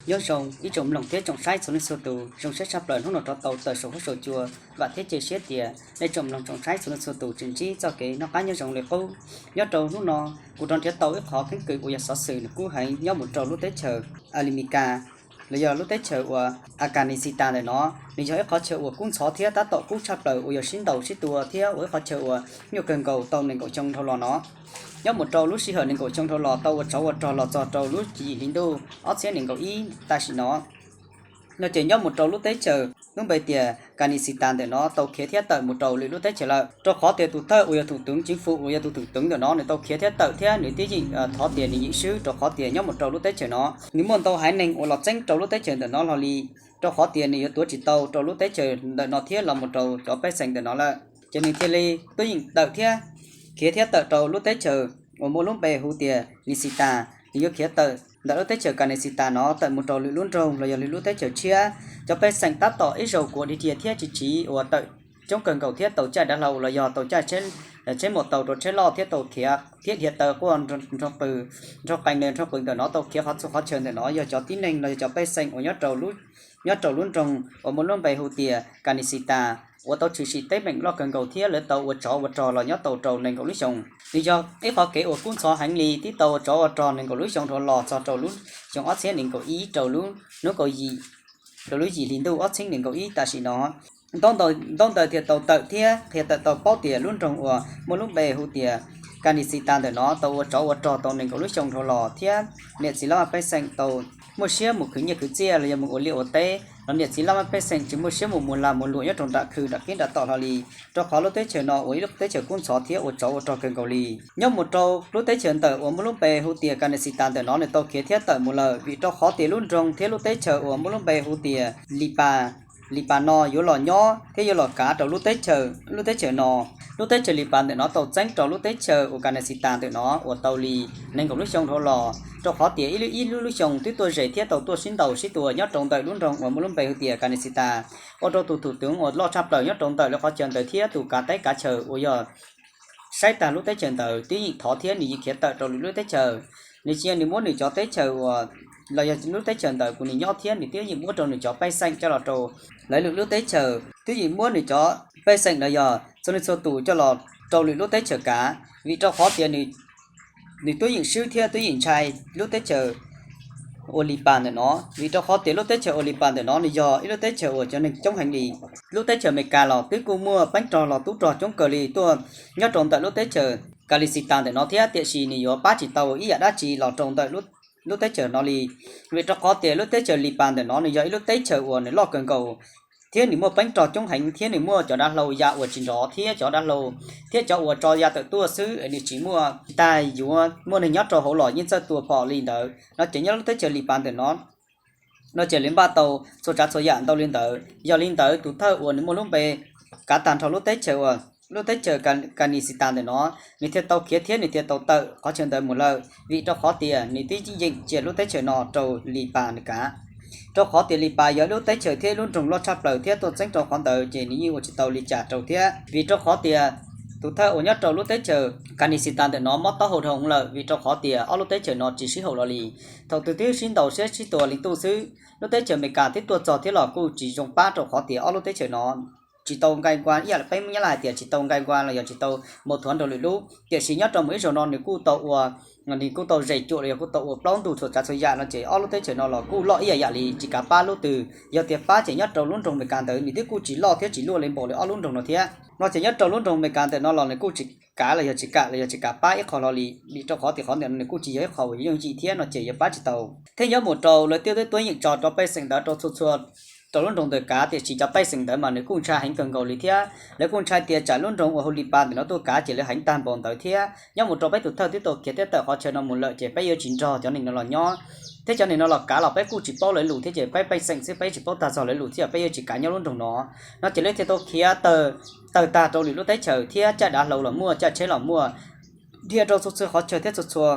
Nyob zoo ib tsoom mloog thiab tsoom saib txhua leej txhua tus, zoo siab tshaj plaws hnub no rov tau tawm saum huab saum cua, vam thiab cia siab tias nej tsoom mloog tsoom saib txhua leej txhua tus tseem ntsib txoj kev noj qab nyob zoo li qub. Nyob rau hnub no, kuv rov nrhiav tau ib qhov keeb kwm uas yog xov xwm nws kub heev nyob mus rau lub teb chaws Amelikas los yog lub teb chaws uas Afghanistan ntawm no. Nws yog ib qhov chaw uas kub ntxhov thiab tab tom kub tshaj plaws uas yog sib ntaus sib tua thiab ua ib qhov chaw uas nyuaj kawg nkaus tau nees nkaum xyoo dhau los no. Nyob mus rau lub sij hawm nees nkaum xyoo dhau los tau ua tsov ua rog los txog rau lub yim hli ntuj ob txhiab nees nkaum ib tam sim no, no ces nyob mus rau lub teb chaws lub npe tias Afghanistan ntawm no tau khiav thiab tawm mus rau lwm lub teb chaws lawm, rau qhov tias tus thawj uas yog thum twv ceev fwm uas yog tus thum twv ntawm no nws tau khiav thiab tawm thiab nws twb yeej thov tias nws yeej swb, rau qhov tias nyob mus rau lub teb chaws no nws muaj ntau haiv neeg uas los txeeb rau lub teb chaws ntawm no hlo li, rau qhov tias nws yuav tuav tsis tau rau lub teb chaws ntawm no thiab los mus rau cov pej xeem ntawm no lawm. Ces nws thiaj li twb yeej tawm thiab khiav thiab tawm rau lub teb chaws uas muaj lub npe hu tias Afghanistan. Nws yuav khiav tawm ntawm lub teb chaws Afghanistan no tawm mus rau lwm lub nroog los yog lwm lub teb chaws tshiab. Cov pej xeem tab tom ib zaug kuav dig dhia thiab tsis tsiv uas tawm coob kawg nkaus thiab tau caij dav hlau los yog tau caij tsheb mus tau rau tsheb loj thiab tau khiav thiab dhia taw quaj nroo qees nroo qees ntawm no tau khiav qhov txhua qhov chaw ntawm no yog cov tib neeg los yog cov pej xeem uas nyob rau lub nroog uas muaj lub npe hu tias Afghanistan uas tau tshwm sim teeb meem loj kawg nkaus thiab lawv tau ua tsov ua rog los nyob tau rau nees nkaum lub xyoo. Nws yog ib qhov kev uas kub ntxhov heev li twb tau ua tsov ua rog nees nkaum lub xyoo dhau los txog rau lub xyoo ob txhiab nees nkaum ib rau lub hnub kaum yim rau lub yim hli ntuj ob txhiab nees nkaum ib tam sim no. Ntaub ntawv thiaj tau tawm thiab qhia tawm tau paub tias lub nroog uas muaj lub npe hu tias Afghanistan ntawm no tau ua tsov ua rog tau nees nkaum lub xyoo dhau los thiab niam txiv laj mej pej xeem tau muaj siab mus khwv nyiaj khwv txiaj los yog mus ua liaj ua teb los niam txiv laj mej pej xeem tsis muaj siab mus mus lag mus luam nyob rau nram khw nram qib nram tom hlo li, rau qhov lub teb chaws no ua ib lub teb chaws kub ntxhov thiab ua tsov ua rog kawg nkaus li. Nyob mus rau lub teb chaws ntawm uas muaj lub npe hu tias Afghanistan ntawm no nws tau khiav thiab tawm mus lawm vim rau qhov tias lub nroog thiab lub teb chaws uas muaj lub npe hu tias Lipas Lipas no yuav los nyob thiab yuav los kav rau lub teb chaws, lub teb chaws no. Lub teb chaws Lipas ntawm no tau txeeb rau lub teb chaws Afghanistan ntawm no uas tau li nees nkaum lub xyoo dhau los, rau qhov tias ib lub ib lub lub xyoo twb tuaj ze thiab tau tuaj sib ntaus sib tua nyob rau ntawm lub nroog uas muaj lub npe hu tias Afghanistan, ua rau tus thum twv uas loj tshaj plaws nyob rau ntawm lawv qhov chaw ntawd thiab tus kav teb kav chaw uas yog saib tag lub teb chaws ntawd twb yeej thov thiab nws yeej khiav tawm rau lwm lub teb chaws. Nws tsis yog nws muab nws cov teb chaws uas los yog lub teb chaws ntawd kuv nws nyob thiab nws twb yeej muab rau nws cov pej xeem coj los rau lawv lwm lub teb chaws, twb yeej muab nws cov pej xeem los yog txhua leej txhua tus coj los rau lwm lub teb chaws kav, vim rau qhov tias nws twb yeej swb thiab twb yeej ntshai lub teb chaws uas Lipas ntawm no, vim rau qhov tias lub teb chaws uas Lipas ntawm no nws yog ib lub teb chaws uas cov neeg coob heev li. Lub teb chaws Amelikas los twb kuj muaj peeb rog los tub rog coob kawg li tuaj nyob rau ntawm lub teb chaws Afghanistan ntawm no thiab tiam sis nws yuav pab tsis tau ib yam dab tsi los rau ntawm lub teb chaws no li, vim rau qhov tias lub teb chaws Lipas ntawm no nws yog ib lub teb chaws uas nws loj kawg nkaus thiab nws muaj peeb rog coob heev thiab nws muaj cov dav hlau ya uas tsis nrov thiab cov dav hlau thiab cov uas tso ya tawm tuaj xwb nws tsis muaj tag, yuav muaj neeg nyob rau hauv los yeej txawj tua phom li ntawd no ces nyob lub teb chaws Lipas ntawm no no ces lawv npaj tau txhua tsav txhua yam ntau li ntawd. Yog li ntawd tus thawj uas nws muaj lub npe kav tag nrho lub teb chaws uas lub teb chaws Afghanistan ntawm no, nws thiaj tau khiav thiab nws thiaj tau tawm qhov chaw ntawd mus lawm vim rau qhov tias nws twb yeej cia lub teb chaws no rau Lipas nws kav, rau qhov tias Lipas yog lub teb chaws thiab lub nroog loj tshaj plaws thiab tuaj txeeb rau qhov ntawd ces nws yeej ua tsis tau li cas rau thiab vim rau qhov tias tus thawj uas nyob rau lub teb chaws Afghanistan ntawm no mob taub hau dhau hwv lawm vim rau qhov tias ob lub teb chaws no tsis sib haum los li. Thaum twg twb sib ntaus siab sib tua li ntuj xwb, lub teb chaws Amelikas twb tuaj txog thiab los kuj tsis zoo pab rau qhov tias ob lub teb chaws no tsis tau nkai nkuas ib yam li peb Hmoob Nyab Laj hais tias tsis tau nkai nkuas los yog tsis tau mâu thuẫn rau lwm lub. Tiam sis nyob rau mus ib zaug no nws kuj tau ua, nws kuj tau zem cuam los yog kuj tau ua plaub ntug txhua tsav txhua yam no ces ob lub teb chaws no los kuj loj ib yam yam li tsis kav pab lub twg. Yog tias pab ces nyob rau lub nroog Amelikas ntawd nws twb kuj tsis loj thiab tsis luaj li npaum li ob lub nroog no thiab no ces nyob rau lub nroog Amelikas ntawm no los nws kuj tsis kav los yog tsis kam los yog tsis kav pab ib qho hlo li vim rau qhov tias qhov ntawm no nws kuj tsis yog ib qho uas yooj yim thiab no ces yuav pab tsis tau. Thiab nyob mus rau lawv twb tuaj yeem tso cov pej xeem ntawd rau txhua txhua rau lub nroog ntawd kav tiam sis cov pej xeem ntawd mas nws kuj ntshai heev kawg nkaus li thiab lawv kuj ntshai tias tsam lub nroog uas hu Lipas ntawm no tuaj kav ces lawv heev tag npaum ntawd thiab. Nyob mus rau peb tus thawj twb tau khiav thiab tawm qhov chaw no mus lawm ces peb yuav tsis nrog cov neeg no los nyob thiab cov neeg no los kav los peb kuj tsis paub lawv lus thiab ces peb pej xeem xwb peb tsis paub tag txog lawv lus thiab peb yuav tsis kav nyob lub nroog no no ces lawv thiaj tau khiav tawg tag rau lwm lub teb chaws thiab caij dav hlau los muaj, caij tsheb los muaj, dhia rau txhua txhua qhov chaw thiab txhua txhua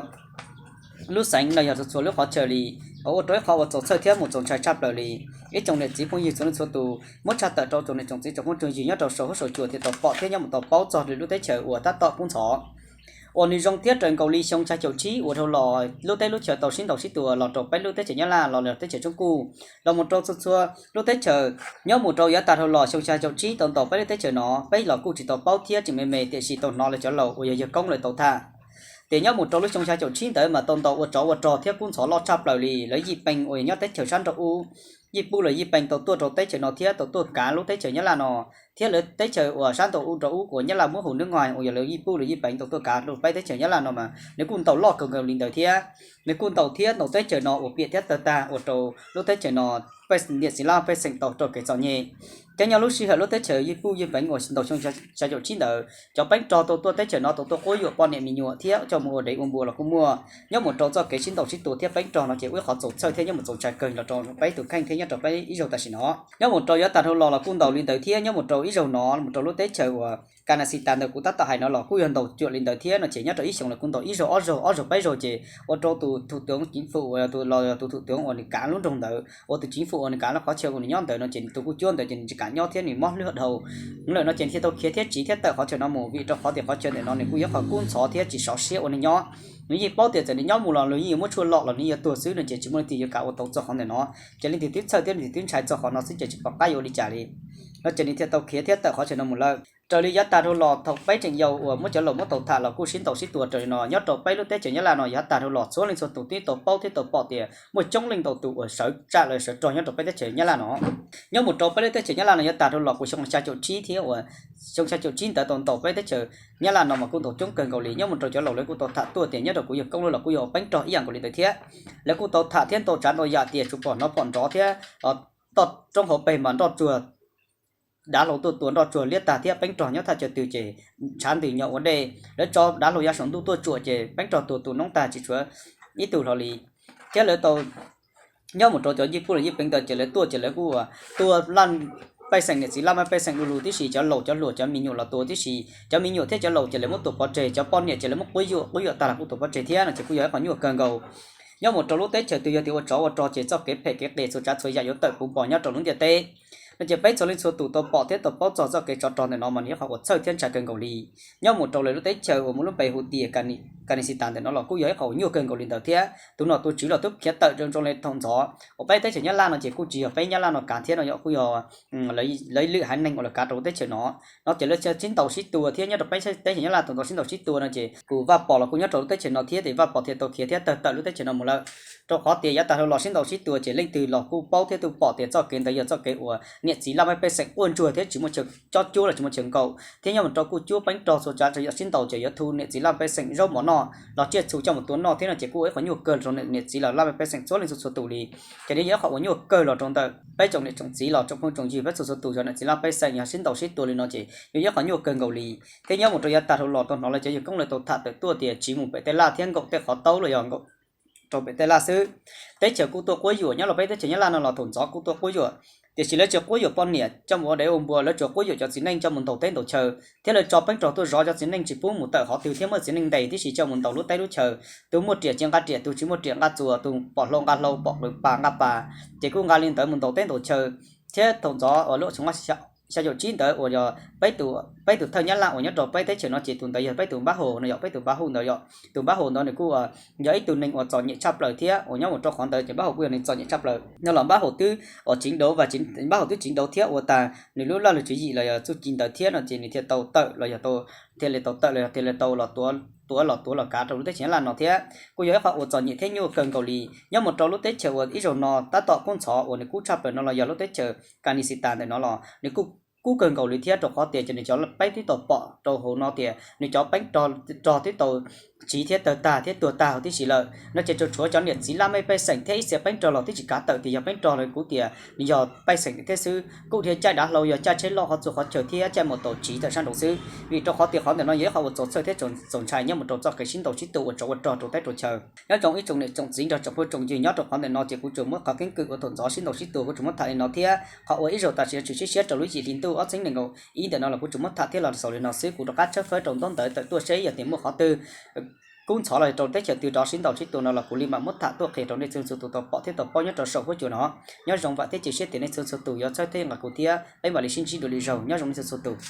lub xeev no yog txhua txhua lub qhov chaw li, ua rau ib qho uas txaus txhawj thiab mus txaus ntshai tshaj plaws li. Ib tsoom niam txiv phooj ywg txhua leej txhua tus, muab tshaj tawm rau tsoom niam tsoom txiv tsoom phooj tsoom ywg nyob rau saum huab saum cua thiaj tau pom thiab nyob mus tau paub txog lwm lub teb chaws uas tab tom kub ntxhov. uas nws zoo thiab raws nkaus li xyoo xya caum tsib uas dhau los lub teb lub chaws tau sib ntaus sib tua los rau peb lub teb chaws Nyab Laj los lawm teb chaws Tsoob Kuj, los mus rau txhua txhua lub teb chaws. Nyob mus rau yav tag dhau los xyoo xya caum tsib tau ntaus peb lub teb chaws no, peb los kuj tsis tau paub thiab tseem me me, tiam sis tau hnov lawv cov laus uas yog yawg koob lawv tau tham tias nyob mus rau lub xyoo xya caum tsib ntawd mas tau ntaus ua tsov ua rog thiab kub ntxhov loj tshaj plaws li. Lawv yij peev uas yog nyob teb chaws sab nraum ub, yij pub lawv yij peev tau tuaj rau teb chaws no thiab tau tuaj kav lub teb chaws Nyab Laj no, thiab lawv teb chaws uas sab nraum ub rau ub uas Nyab Laj muab hu Nab Ngoi uas yog lawv yij pub lawv yij peev tau tuaj kav rau peb teb chaws Nyab Laj no mas nws kuj ntaus loj kawg nkaus li ntawd thiab. Nws kuj ntaus thiab ntaus teb chaws no uas piam thiab tawg tag ua rau lub teb chaws no niam txiv laj pej xeem tau raug kev txom nyem. Thiab nyob lub sij hawm lub teb chaws yij pub yij peev uas ntaus xyoo xya caum tsib ntawd, cov peeb rog tau tuaj teb chaws no tau tuaj quab yuam poj niam me nyuam thiab coj mus ua dev ua npua los kuj muaj. Nyob mus rau txoj kev sib ntaus sib tua thiab peeb rog no ces ua ib qhov txaus txhawj thiab nyob mus txaus ntshai kawg los rau peb tus kheej thiab nyob rau peb ib zaug tam sim no. Nyob mus rau yav tag dhau los los kuj ntaus li ntawd thiab nyob mus rau ib zaug no mus rau lub teb chaws uas Kanaxitas ntawd kuv tab tom hais no los kuj yog ntaus cuam li ntawd thiab no ces nyob rau ib xyoos los kuj ntaus ib zaug ob zaug ob zaug peb zaug ces ua rau tus thum tuev ceev fwm uas los yog tus thum tuev uas nws kav lub nroog ntawd uas tus ceev fwm uas nws kav lub qhov chaw uas nws nyob ntawd no ces tus kuj cuab ntawd ces nws tsis kam nyob thiab nws mob hlwb dhau lawm no ces nws thiaj tau khiav thiab tsiv thiab tawm qhov chaw no mus vim rau qhov tias qhov chaw ntawm no nws kuj yog qhov kub ntxhov thiab tsis sov siab ua neeg nyob. Nws yeej paub tias txawm nws nyob mus los nws yeej yuav muab tshuaj lom los nws yuav tuag xwb no ces tsis muaj leej twg yuav kam ua tau txog qhov ntawm no. Ces leej twg twb txhawj thiab leej twg twb ntshai txog qhov no xwb ces tsis pom qab yuav ua li cas li. No ces nws thiaj tau khiav thiab tawm qhov chaw no mus lawm. Raws li yav tag dhau los thaum peb tseem yau uas muab cov laus muab tau tham los kuj sib ntaus sib tua raws li no nyob rau peb lub teb chaws Nyab Laj no yav tag dhau los txhua leej txhua tus twb tau paub thiab tau pom tias muaj coob leej ntau tus uas sawv tsaj los sawv rog nyob rau peb teb chaws Nyab Laj no. Nyob mus rau peb lub teb chaws Nyab Laj no yav tag dhau los kuv xyoo xya caum tsib thiab uas xyoo xya caum tsib ntawd tau ntaus peb teb chaws Nyab Laj no mas kuj ntaus coob kawg nkaus li. Nyob mus rau cov laus lawv kuj tau tham tuaj tias nyob rau kuv yawg koob lawv los kuj yog ua peeb rog ib yam nkaus li ntawd thiab. Lawv kuj tau tham thiab ntau tsav ntau yam tias tsuas pom hnov pom nrov thiab toj roob hauv pes mas nroj tsuag, dav hlau tuaj tua nroj tsuag liab tag thiab peeb rog nyob thaj chaw twg ces ntshav ntws nyom ua dej, lawv tso dav hlau ya saum ntuj tuaj tsuam ces peeb rog tuag tu noob tag tsis tshuav ib tug hlo li. Thiab lawv tau nyob mus rau cov yij pub los yij peev ntawd ces lawv tuaj ces lawv kuj tua laj pej xeem niam txiv laj mej pej xeem du lug tib si, cov laus cov hluas cov me nyuam los tua tib si. Cov me nyuam thiab cov laus ces lawv muab tua pov tseg, cov poj niam ces lawv muab quab yuam, quab yuam tag los kuj tua pov tseg thiab no ces kuj yog ib qhov nyuaj kawg nkaus. Nyob mus rau lub teb chaws twg yog tias ua tsov ua rog ces txoj kev phem kev qias txhua tsav txhua yam yuav tawm puv npo nyob rau lub ntiaj teb. No ces peb txhua leej txhua tus tau pom thiab tau paub txog txoj kev tsov rog ntawm no mas nws yog qhov uas txhawj thiab ntshai kawg nkaus li. Nyob mus rau lawv lub teb chaws uas muaj lub npe hu tias Kanixitas ntawm no los kuj yog ib qhov uas nyuaj kawg nkaus li ntawd thiab. Tus nom tus tswv los twb khiav tawm zoo zoo li thaum ntxov uas peb teb chaws Nyab Laj no ces kuj tsis yog peb Nyab Laj no kav thiab no yog kuj yog lawv lwm haiv neeg uas lawv kav rau lub teb chaws no. No ces lawv sib ntaus sib tua thiab nyob rau peb teb chaws Nyab Laj tau ntaus sib ntaus sib tua no ces tus Vaj Pov los kuj nyob rau lub teb chaws no thiab ces Vaj Pov thiaj tau khiav thiab tawm lub teb chaws no mus lawm. Rau qhov tias yav tag dhau los sib ntaus sib tua ces leej twg los kuj paub thiab twb pom tias txoj kev ntawd yog txoj kev uas niam txiv laj mej pej xeem quaj ntsuag thiab tsis muaj chaw cob cuab los tsis muaj chaw nkaum thiab nyob mus rau kuj cuab peeb rog txhua tsav txhua yam sib ntaus ces yuav thu niam txiv laj mej pej xeem zaub mov noj los tsiaj txhu coj mus tua noj thiab no ces kuj ua ib qhov nyuaj kawg rau niam txiv laj mej pej xeem txhua leej txhua txhua tus li. Ces nws yog ib qhov uas nyuaj kawg los rau ntawm peb tsoom niam tsoom txiv los tsoom phooj tsoom ywg peb txhua txhua tus yog niam txiv laj mej pej xeem yog sib ntaus sib tua li no ces yog ib qhov nyuaj kawg nkaus li. Thiab nyob mus rau yav tag dhau los tau hnov lawv cov yawg koob lawv tau tham tawm tuaj tias tsiv mus pem tej laj thiab nkaum tej qhov taub los yog nkaum rau pem tej laj xwb. Teb chaws kuj tuaj quab yuam, nyob los peb teb chaws Nyab Laj no los thaum ntxov kuj tuaj quab yuam, tiam sis lawv tsis quab yuam poj niam coj mus ua dev ua npua, lawv tsuas quab yuam cov txiv neej coj mus ntaus teb ntaus chaw, thiab lawv tso peeb rog tuaj zov cov txiv neej tsis pub mus tawm qhov twg thiab muab txiv neej ntes tib si coj mus ntaus lub teb lub chaw. Tus muaj riam ces nqa riam, tus tsis muaj riam nqa txuas, tus pom hlau nqa hlau, pom qws pas nqa pas, ces kuj nqa li ntawd mus ntaus teb ntaus chaw. Thiab thaum ntxov uas lub xyoo xya caum tsib ntawd uas yog peb tus, peb tus thawj Nyab Laj uas nyob rau peb teb chaws no ces tus ntawd yog peb tus npab hau no yog peb tus npab hau ntawd yog, tus npab hau ntawd nws kuj yog ib tug neeg uas txom nyem tshaj plaws thiab uas nyob mus rau qhov ntawd ces npab hau kuj yog neeg txom nyem tshaj plaws no los npab hau twb uas tsiv dauv, npab hau twb tsiv dauv thiab ua tag nws lub laj lug tswv yim los yog txuj ci ntawd thiab no ces nws thiaj tau tawm los yog tau, thiaj li tau tawm los yog thiaj li tau los tuav, tuav los tuav los kav rau lub teb chaws Nyab Laj no thiab kuj yog ib qhov uas txom nyem thiab nyuaj kawg nkaus li. Nyob mus rau lub teb chaws uas ib zaug no tab tom kub ntxhov uas nws kub tshaj plaws no los yog lub teb chaws Kanixitas ntawm no los nws kuj kub kawg nkaus li thiab rau qhov tias ces nws cov peeb twb tau pom rau hauv no tias nws cov peeb rog twb tau tsiv thiab tawg tag thiab tuag tag huv tib si lawm no ces tsuas tshuav cov niam txiv laj mej pej xeem thiab ib txhia peeb rog los twb tsis kav tawm tias yog peeb rog los kuv tias nws yog pej xeem thiab xwb, kuj dhia caij dav hlau yog caij tsheb loj qhov txhua qhov chaw thiab caij mus tau tsiv tawm sab nraud xwb. Vim rau qhov tias qhov ntawm no yog ib qhov uas txaus txhawj thiab txaus ntshai nyob mus rau txoj kev sib ntaus sib tua ua tsov ua rog rau teb rau chaw. Nyob zoo ib tsoom niam tsoom txiv nrog tsoom phooj tsoom ywg nyob rau qhov ntawm no ces kuv tsuas muab qhov keeb kwm uas thaum ntxov sib ntaus sib tua kuv tsuas muab tham li no thiab qhov uas ib zaug tam sim no tshwm sim siab rau lub yim hli ntuj ob txhiab nees nkaum ib ntawm no los kuv tsuas muab tham thiab los xaus li no xwb. Kuv rov qab tshawb fawb rau ntaub ntawv tawm tuaj seb yog tias muaj qhov twg kub ntxhov los rau teb chaws twg rov sib ntaus sib tua no los kuv li mam muab tham tuaj qhia rau nej txhua txhua tus tau pom thiab tau paub nyob rau saum huab cua no. Nyob zoo, vam thiab cia siab tias nej txhua txhua tus yuav txhawb thiab nqa kuv thiab peb mam li sib ntsib dua lwm zaug. Nyob zoo nej txhua txhua tus.